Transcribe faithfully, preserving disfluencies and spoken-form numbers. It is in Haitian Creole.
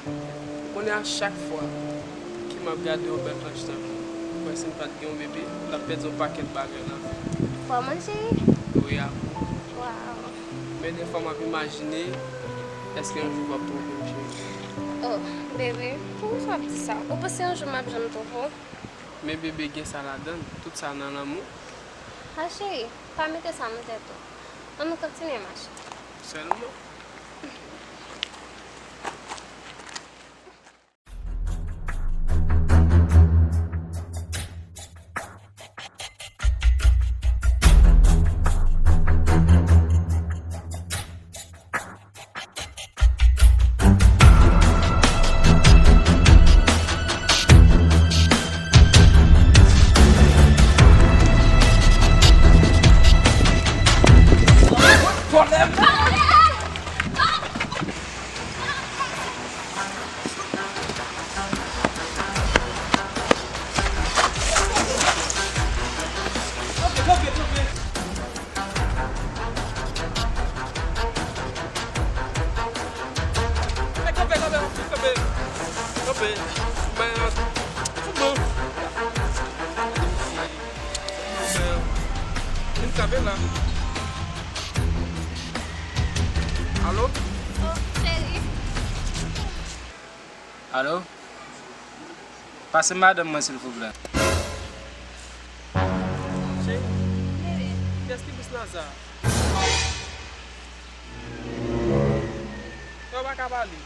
Ou konnen a chak fwa ke m ap gade yon bèl anj tankou ou, m kwè si m pa t gen yon bebe, m t ap pèdi yon pakèt bagay nan vi m. Vrèman, cheri? Wi, amou. Waw. Men dèfwa m ap imajine, èske yon jou w ap twonpe m, cheri? Oh, bebe, poukisa w ap di sa? Ou panse yon jou m ap janm twonpe w? Men bebe, gen sa ladan l, tout sa nan lanmou. Ah, cheri, pa mete sa nan tèt ou. Ann nou kontinye mache. Sèlman. Kanpe, kanpe, kanpe. Kanpe. Men, fouman. Men, vin kanpe la. Alo? Oh, cheri. Alo? Pase madanm mwen, silvouplè. Cheri, kiyès ki plis Naza? Yo pa ka pale.